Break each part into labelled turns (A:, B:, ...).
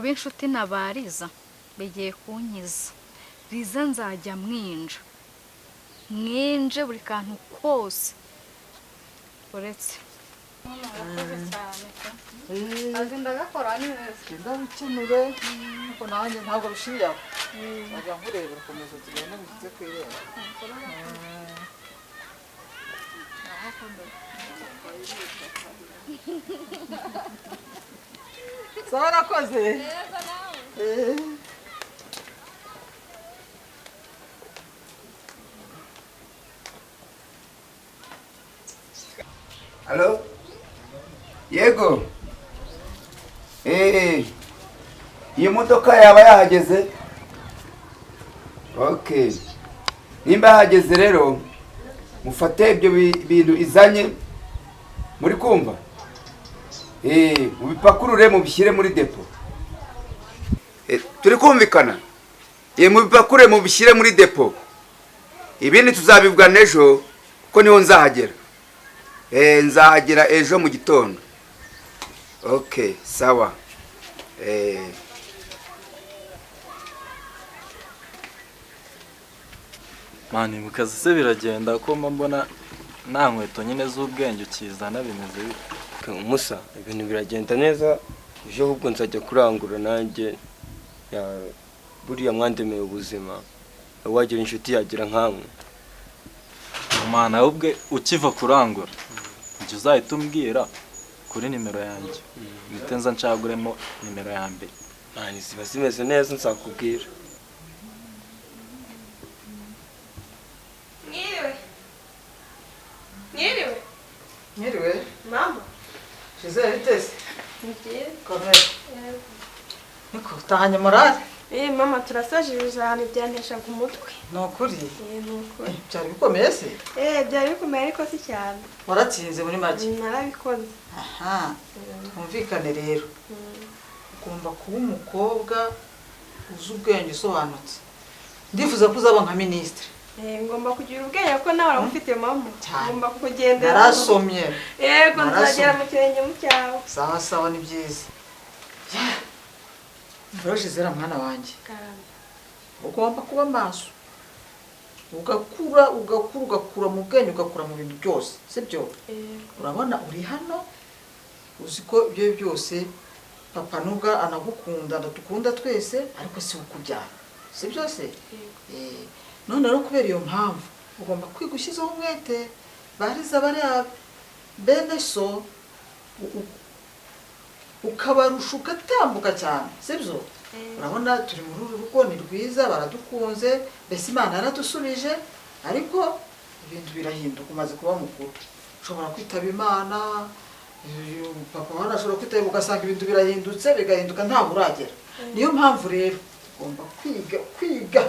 A: Kuba inshuti na ba Riza bigiye kunkiza. Riza nzajya mwinja mwinje buri kantu kose uretse. Murakoze cyane pe. Azi ndagakora neza.
B: Genda wikenure, ariko nanjye ntabwo bishiriye aho, nzajya nkurebera ukomeza tugende ngushyitse ku irembo. Sawa, urakoze.
C: Halo? Yego. Iyo modoka yaba yahageze? Okay. Nimba yahageze rero mufate ibyo bintu izanye, muri kumva? Mubipakurure mubishyire muri depo. Turi kumvikana? Mubipakurure mubishyire muri depo. Ibindi tuzabivugana ejo kuko niho nzahagera. Nzahagera ejo mu gitondo. Okay, sawa.
D: Mani mu kazi se biragenda ko mba mbona nta nkweto nyine z'ubwenge ukizana, bimeze bite?
E: Musa, ibintu biragenda neza, ejo ahubwo nzajya kurangura nanjye. Buriya mwandemeye ubuzima, wagira inshuti yagira nkamwe.
D: Mana, ubwe ukiva kurangura njye uzahita umbwira kuri nimero yanjye, mpite nza nshaguremo nimero ya mbere.
E: Mani ziba zimeze neza nzakubwira.
F: Mwiriwe. Mwiriwe.
B: Mwiriwe.
F: Mama.
B: Gisele, biteze?
F: Ni byiza.
B: Komera. Niko utahanye morale?
F: Mama, turasajije ahantu byanteshaga umutwe.
B: Ni ukuri?
F: Ni ukuri.
B: Byari bikomeye se?
F: Byari bikomeye ariko si cyane.
B: Waratsinze muri make?
F: Narabikoze.
B: Aha. Twumvikane rero. Ugomba kuba umukobwa uzi ubwenge usobanutse. Ndifuza ko uzaba nka minisitiri.
F: Ngomba kugira ubwenge kuko nawe uramufite mama. Ngomba kugendera.
B: Narasomye.
F: Yego, nzagera mu kirenge mu cyawe.
B: Sawa sawa, ni byiza. Gisele mwana wanjye, ugomba kuba maso, ugakura ugakura ugakura mu bwenge, ugakura mu bintu byose, sibyo? Urabona uri hano uzi ko ibyo byose papa nubwo anagukunda ndatukunda twese, ariko si ukubyara, sibyo se? None rero kubera iyo mpamvu ugomba kwiga ushyizeho umwete, bariza bariya bene so ukabarusha ugatambuka cyane, sibyo? Urabona turi muri uru rugo ni rwiza, baradukunze, mbese Imana yaradusubije, ariko ibintu birahinduka, umaze kuba mukuru, ushobora kwitaba Imana, papa wawe ashobora kwitaba, ugasanga ibintu birahindutse, bigahinduka ntaho uragera. Niyo mpamvu rero ugomba kwiga kwiga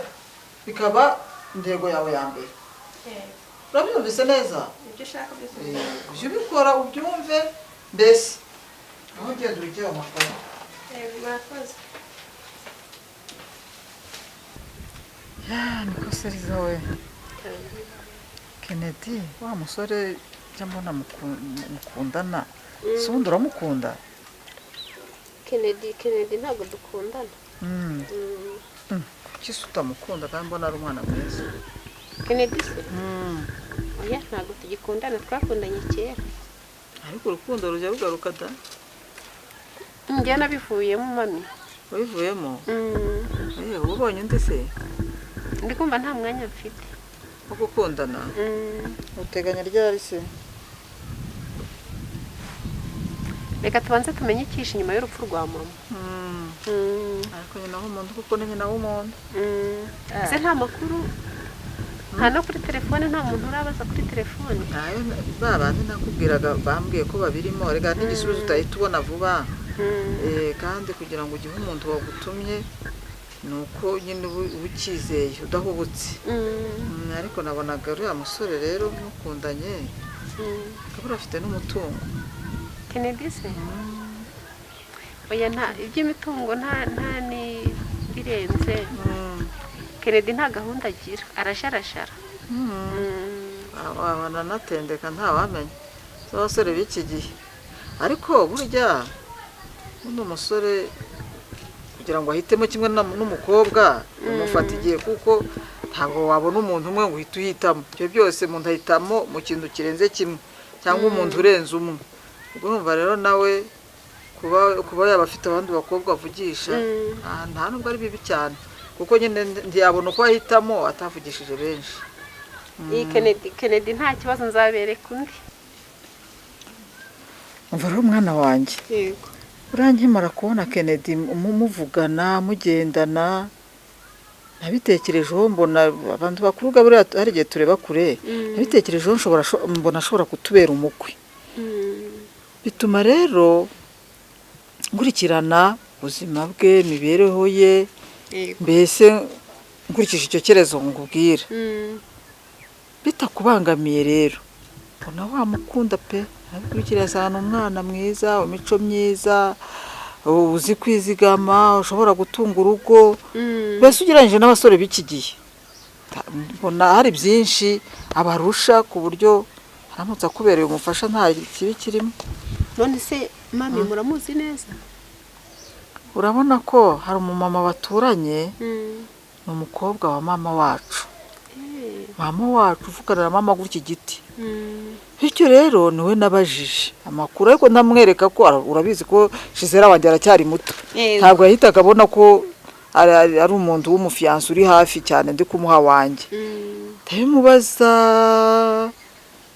B: bikaba intego yawe ya mbere. Urabyumvise neza?
F: Ibyo ushaka byose
B: ujye ubikora ubyumve, mbese aho ugenda urugero amafaranga.
F: Murakoze.
B: Niko Seriza we. Kennedy, wa musore njya mbona mukundana, si ubundi uramukunda?
G: Kennedy ntabwo dukundana.
B: Kuki se utamukunda kandi mbona ari umwana mwiza?
G: Kennedy se? Oya, ntabwo tugikundana, twakundanye kera.
B: Ariko urukundo rujya rugaruka da?
G: Njye nabivuyemo mami.
B: Wabivuyemo? Ubonye undi se?
G: Ndi kumva nta mwanya mfite
B: wo gukundana. Uteganya ryari se?
G: Reka tubanze tumenye icyishe inyuma y'urupfu rwa mama.
B: Ariko nyina w'umuntu, kuko ni nyina w'umuntu.
G: Se nta makuru, nta no kuri telefone, nta muntu urabaza kuri telefone.
B: Nayo ba bandi nakubwiraga bambwiye ko babirimo, reka n'igisubizo utahita ubona vuba. Kandi kugira ngo ugihe umuntu wagutumye nuko nyine uba ukizeye udahubutse. Ariko nabonaga uriya musore rero mukundanye, akaba afite n'umutungo.
G: Kennedy se? Oya, nta iby'imitungo nta ni birenze. Kennedy nta gahunda agira, arasharashara.
B: Wananatendeka ntawamenya z'abasore b'iki gihe. Ariko burya uno musore Kugira ngo ahitemo kimwe n'umukobwa bimufata igihe, kuko ntabwo wabona umuntu umwe ngo uhite uhitamo. Ibyo byose umuntu ahitamo mu kintu kirenze kimwe cyangwa umuntu urenze umwe. Ubwo urumva rero nawe kuba yaba afite abandi bakobwa avugisha, nta nubwo ari bibi cyane, kuko nyine ntiyabona uko ahitamo atavugishije benshi.
G: Iyi Kennedy nta kibazo, nzabereka undi.
B: Umva rero umwana wanjye,
G: Yego.
B: urankimara kubona Kennedy muvugana mugendana, nabitekerejeho mbona abantu bakuru buriya hari igihe tureba kure, nabitekerejeho mbona ashobora kutubera umukwe. Bituma rero nkurikirana ubuzima bwe, imibereho ye, mbese nkurikije icyo cyerezo ngubwira. Bitakubangamiye rero mbona wamukunda pe. Abikurikira asanga umwana mwiza, imico myiza, uzi kwizigama, ushobora gutunga urugo, mbese ugereranyije n'abasore b'iki gihe mbona hari byinshi abarusha, ku buryo aramutse akubereye umufasha nta kibi kirimo.
G: None se mami muramuzi neza?
B: Urabona ko hari umumama baturanye, ni umukobwa wa mama wacu. Mama wacu uvugana na mama gutya igiti. Bityo rero niwe nabajije amakuru, ariko ndamwereka ko urabizi ko Shizera wanjye aracyari muto, ntabwo yahitaga abona ko ari umuntu w'umufiyanse uri hafi cyane ndi kumuha wanjye. Ndabimubaza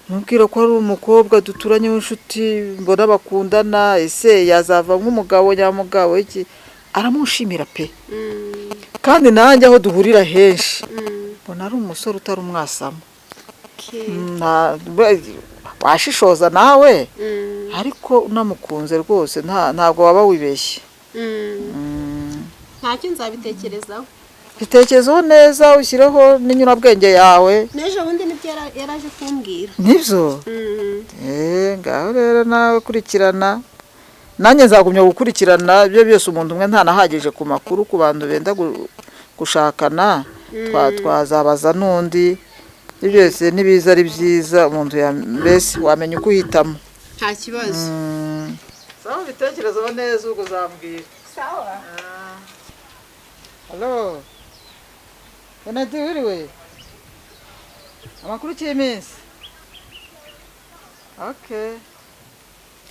B: mubwira ko ari umukobwa duturanye w'inshuti, mbona bakundana, ese yazava nk'umugabo nyamugabo iki? Aramushimira pe. Kandi nanjye aho duhurira henshi mbona ari umusore utari umwasamo. Washishoza nawe, ariko unamukunze rwose ntabwo waba wibeshye.
G: Ntacyo nzabitekerezaho.
B: Bitekerezeho neza, ushyireho n'inyurabwenge yawe.
G: N'ejo bundi nibyo yaraje kumbwira.
B: Nibyo? Ngaho rero nawe kurikirana, nanjye nzagumya gukurikirana ibyo byose. Umuntu umwe ntanahagije ku makuru ku bantu benda gushakana, twazabaza n'undi. Ibyo byose nibiza ari byiza, umuntu mbese wamenya uko uhitamo.
G: Nta kibazo.
B: Sawa, bitekerezeho neza ubwo uzambwira.
G: Sawa.
B: Halo Kennedy, wiriwe? Amakuru cy'iminsi? Okay.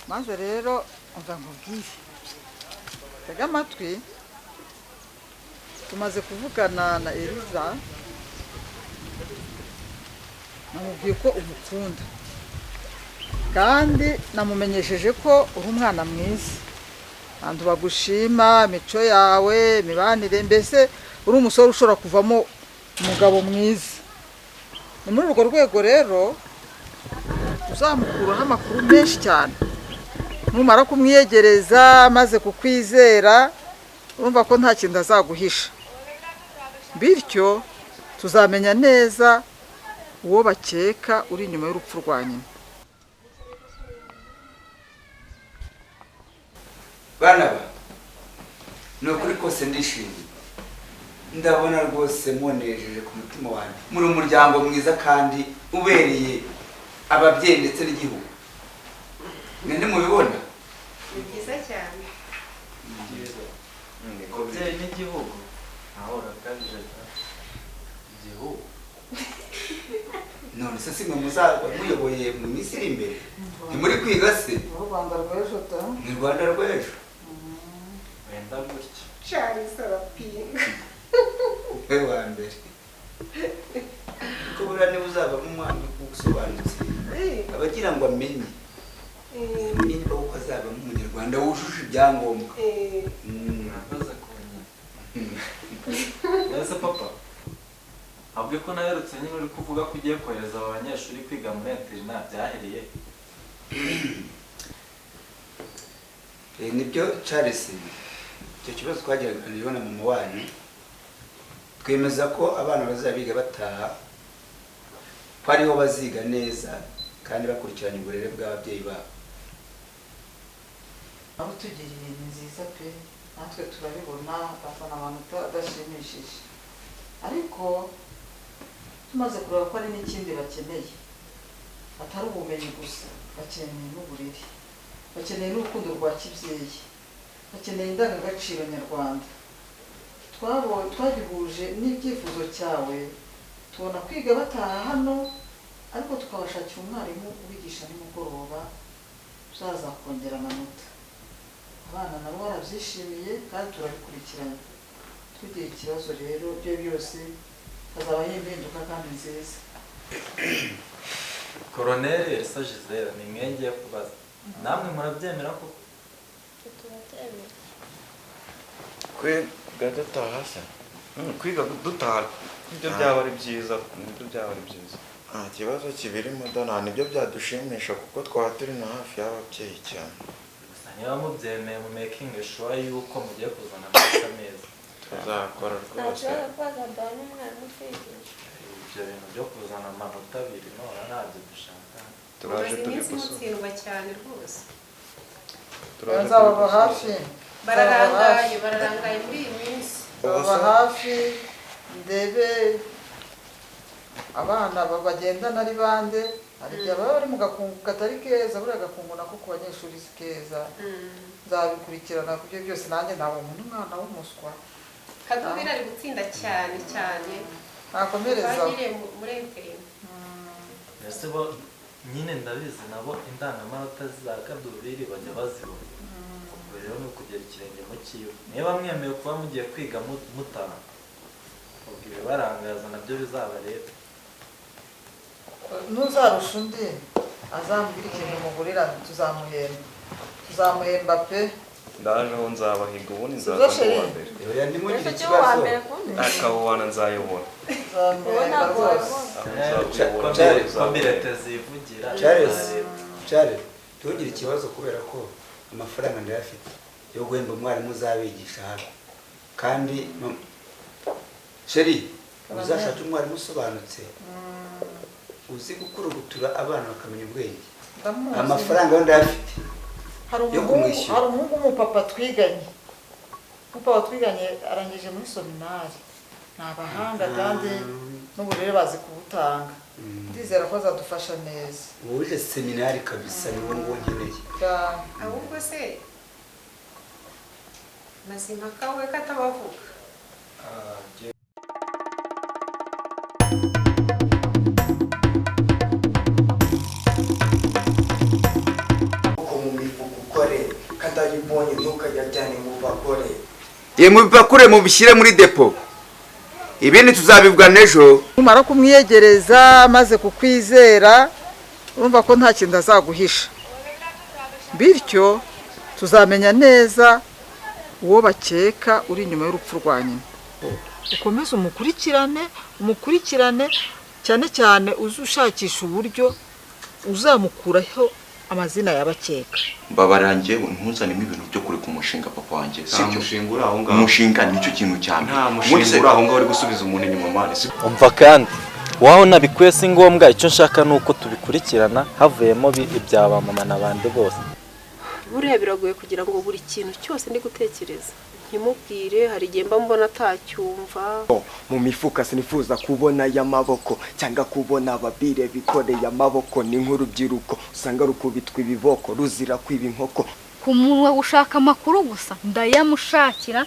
B: Maze rero umva nkubwire, tega amatwi. Tumaze kuvugana na Eliza, namubwiye ko umukunda, kandi namumenyesheje ko uri umwana mwiza, abantu bagushima imico yawe, imibanire, mbese uri umusore ushobora kuvamo umugabo mwiza. Ni muri urwo rwego rero uzamukuraho amakuru menshi cyane. Numara kumwiyegereza maze kukwizera, urumva ko nta kintu azaguhisha, bityo tuzamenya neza uwo bakeka uri inyuma y'urupfu rwa nyina.
C: Bana ba, ni ukuri kose ndishimye, ndabona rwose munejeje ku mutima wanjye. Muri umuryango mwiza kandi ubereye ababyeyi ndetse n'igihugu. Mwende mubibona?
G: Ni byiza cyane.
D: Ababyeyi n'igihugu aho urakabije igihugu.
C: None se simwe muzaba muyoboye mu minsi iri imbere? Ntimuri kwiga se?
B: Mu Rwanda rw'ejo ta?
C: Ni Rwanda rw'ejo.
D: Wenda gutya.
F: Charles arapinga.
C: We wa mbere. Kuko buriya niba uzavamo umwana usobanutse, abagira ngo amenye niba uko azavamo umunyarwanda wujuje ibyangombwa.
D: Murakoze kunyina. Ese papa, avuge ko naherutse nyine uri kuvuga ko ugiye kohereza aba banyeshuri kwiga muri internat, byahereye?
C: Nibyo Charles, icyo kibazo twagerageje na mama wanyu, twemeza ko abana bazabiga bataha, ko ariho baziga neza kandi bakurikiranye uburere bw'ababyeyi babo.
B: Aho tugiriye ni nziza pe, natwe turabibona bazana amanota adashimishije, ariko tumaze kureba ko hari n'ikindi bakeneye atari ubumenyi gusa, bakeneye n'uburere, bakeneye n'urukundo rwa kibyeyi, bakeneye indangagaciro nyarwanda. Twagihuje n'ibyifuzo cyawe, tubona kwiga bataha hano, ariko tukabashakira umwarimu ubigisha nimugoroba uzaza kongera amanota. Abana nabo barabyishimiye kandi turabikurikiranye. Tugira ikibazo rero byo byose hazabaho impinduka kandi nziza.
D: Koroneri Elsa Gisele, ni mwengeye kubaza, namwe murabyemera koko?
F: Turabyemera.
H: Kwiga dutaha se? Kwiga dutaha nibyo byaba ari byiza, nibyo byaba ari byiza.
I: Nta kibazo kibirimo dana, nibyo byadushimisha kuko twaba turi na hafi y'ababyeyi cyane.
D: Gusa niba mubyemeye mu making sure yuko mugiye kuzana amanota meza.
I: Tuzakora
F: Nta
I: rwose.
F: kibazo ko hazaduha n'umwarimu utwigisha.
D: Ibyo bintu byo kuzana amanota abiri none ntabyo dushaka.
H: Turaje
G: Mumaze iminsi
H: tubikosora.
G: mutsindwa cyane rwose.
H: Turaje
B: Nzababa
H: tubikosora.
B: hafi.
G: Bararangaye, bararangaye muri iyi minsi.
B: Nzababa hafi ndebe abana bagendana ari bande. Hari igihe baba bari mu gakungu katari keza, buriya agakungu nako ku banyeshuri si keza. Nzabikurikirana ku byo byose, nanjye ntabwo nkunda umwana w'umuswa.
G: Kadubira ari gutsinda cyane cyane.
B: Nakomereza.
G: Bagiriye muri interina.
D: Ese bo nyine ndabizi nabo indangamanota za Kadubiri bajya bazibona. Ubwo rero ni ukugera ikirenge mu cyiwe. Niba mwemeye kuba mugiye kwiga mutaha, ubwo ibibarangaza nabyo bizabarebe.
B: Ntuzarusha undi azambwira ikintu mugurira, tuzamuhemba, tuzamuhemba pe.
H: Ndaje aho nzabahiga, ubundi
B: Sibyo,
H: nzaza mu
B: chérie?
H: wa mbere.
C: Oya, ntimugire
F: Ese cyo
C: ikibazo.
F: wa mbere kundi?
H: Akawana nzayobora.
B: Tuzamuhemba rwose.
H: Aho nzakuyobora.
C: Charles,
D: Ko birete zivugira
C: Charles,
D: bizareba.
C: Charles, ntugire ikibazo kubera ko amafaranga ndayafite yo guhemba umwarimu uzabigisha hano. Kandi chérie, uzashake umwarimu usobanutse, uzi gukurugutura abana bakamenya ubwenge.
B: Ndamuzi.
C: Amafaranga yo ndayafite
B: Hari
C: yo
B: umuhungu,
C: kumwishyura.
B: hari umuhungu w'umupapa twiganye, umupapa twiganye arangije muri seminari, ni abahanga kandi n'uburere bazi kubutanga. Ndizera ko azadufasha neza.
C: Wuje seminari kabisa, ni wowe nguwo nkeneye.
B: Cyane.
G: Ahubwo se Mazimpaka we katabavuga?
J: Ko mu mifuka ukore kandi ayo ubonye ntukayajyane mu bagore.
C: Ye, mubipakure mubishyire muri depo, ibindi tuzabivugana ejo.
B: Numara kumwiyegereza maze kukwizera, urumva ko nta kintu azaguhisha, bityo tuzamenya neza uwo bakeka uri inyuma y'urupfu rwa nyina. Ukomeze umukurikirane, umukurikirane cyane cyane, uze ushakisha uburyo uzamukuraho amazina y'abakeka.
K: Mbabarira, njyewe ntuzanemo ibintu byo kureka umushinga, papa wanjye.
H: Nta
K: Sibyo?
H: mushinga uri aho ngaho.
K: Umushinga nicyo kintu cya mbere.
H: Nta
K: Ubundi
H: mushinga
K: se-
H: uri aho ngaho uri gusubiza umuntu inyuma, man.
D: Umva, kandi waho nabikuye si ngombwa. Icyo nshaka ni uko tubikurikirana havuyemo ibya ba mama n'abandi bose.
G: Buriya biragoye kugira ngo buri kintu cyose ndi gutekereza ntimubwire, hari igihe mba mbona atacyumva.
J: Mu mifuka sinifuza kubona y'amaboko cyangwa kubona ababire bikoreye amaboko. Ni nk'urubyiruko usanga rukubitwa ibiboko ruzira kwiba inkoko.
A: Ku munwa gushaka amakuru gusa, ndayamushakira.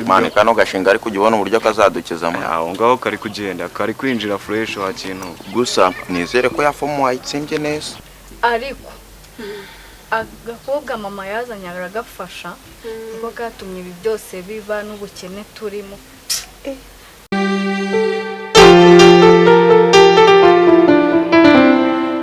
I: Man, kano gashinga ariko ujya ubona uburyo kazadukizamo.
H: Aho ngaho kari kugenda, kari kwinjira fresh wa kintu.
I: Gusa nizere ko ya fomu wayitsimbye neza.
A: Ariko agakobwa mama yazanye aragafasha, niko katumye ibi byose biba n'ubukene turimo.